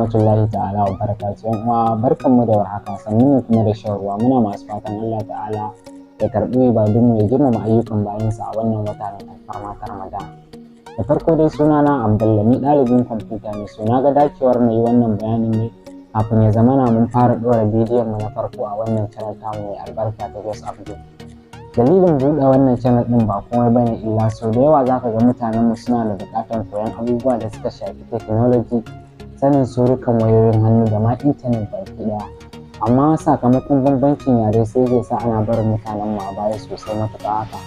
Rahmatullahi ta'ala wa barakatuhu. Yan uwa, barkanmu da warhaka, sannun mu kuma da shan ruwa. Muna masu fatan Allah ta'ala ya karɓi ibadunmu, ya girmama ayyukan bayinsa a wannan wata mai alfarma ta Ramadan. Da farko dai, sunana Abdullah, ni ɗalibin kwamfuta ne. So na ga dacewar na yi wannan bayanin ne kafin ya zamana mun fara ɗora bidiyon mu na farko a wannan channel tamu mai albarka ta Jos Abdul. Dalilin buɗe wannan channel ɗin ba komai bane illa sau da yawa zaka ga mutanenmu suna da buƙatar koyon abubuwa da suka shafi technology, sanin surukan wayoyin hannu da ma intanet baki ɗaya. Amma sakamakon bambancin yare sai zai sa ana barin mutanenmu a baya sosai matuƙa haka.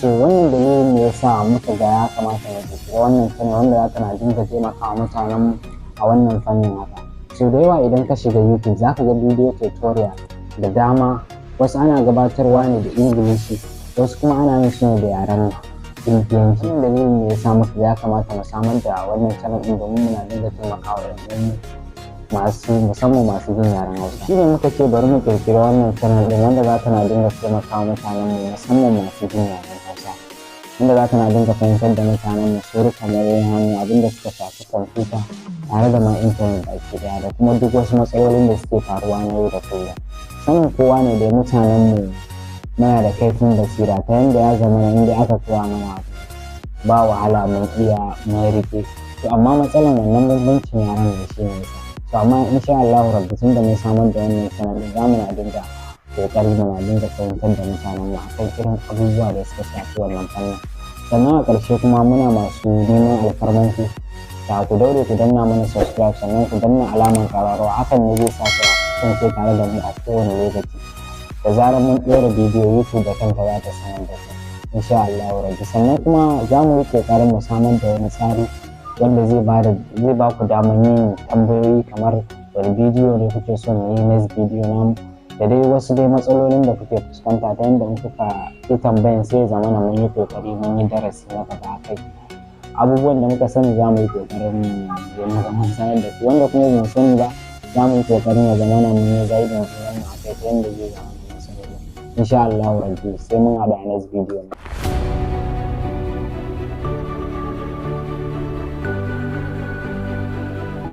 So wannan dalilin ne yasa muka ga ya kamata mu ƙirƙiri wannan channel wanda za ta na dinga taimakawa mutanenmu a wannan fannin haka. Sau da yawa idan ka shiga YouTube, zaka ga bidiyo tutorial da dama, wasu ana gabatarwa ne da Ingilishi, wasu kuma ana yin su ne da yaren Indiyanci. Wannan dalilin ne yasa muka ga ya kamata mu samar da wannan channel ɗin domin muna dinga taimakawa 'yan uwanmu masu, musamman masu jin yaren Hausa. Shi ne muka ce bari mu ƙirƙiri wannan channel ɗin wanda za ta na dinga taimakawa mutanenmu, musamman masu jin yaren Hausa, wanda za ta na dinga fahimtar da mutanenmu surukan wayoyin hannu, abin da suka shafi kwamfuta tare da ma intanet baki ɗaya, da kuma duk wasu matsalolin da suke faruwa na yau da kullum. Sanin kowa ne dai mutanenmu muna da kaifin basira ta yanda ya zamana in dai aka koya mana abu, ba wahala mun iya, mun riƙe. To amma matsalan wannan bambancin yaren ne, shi ne yasa. To amma insha Allahu rabbi, tunda mun samar da wannan channel ɗin, za mu na dinga ƙoƙari muna dinga fahimtar da mutanenmu akan irin abubuwa da suka shafi wannan fannin. Sannan a ƙarshe kuma, muna masu neman alfarmanku da ku daure ku danna mana subscribe, sannan ku danna alamar ƙararrawa. Hakan ne zai sa ku kasance tare da mu a kowane lokaci. Da zarar mun ɗora bidiyo, YouTube da kanta za ta sanar da ku insha Allahu rabbi. Sannan kuma za mu yi ƙoƙarin mu samar da wani tsari wanda zai ba ku damar yin tambayoyi, kamar wani bidiyo ne kuke so mu yi next bidiyo namu, da dai wasu dai matsalolin da kuke fuskanta, ta yadda in kuka yi tambayan, sai ya zamana mun yi ƙoƙari mun yi darasi na gaba a kai. Abubuwan da muka sani, za mu yi ƙoƙarin mu ga mun sanar da ku. Wanda kuma ba mu sani ba, za mu yi ƙoƙarin ya zamana mun yi guiding junan mu a kai ta yadda zai zama mun sani. Insha Allahu rabbi, sai mun haɗu a next video.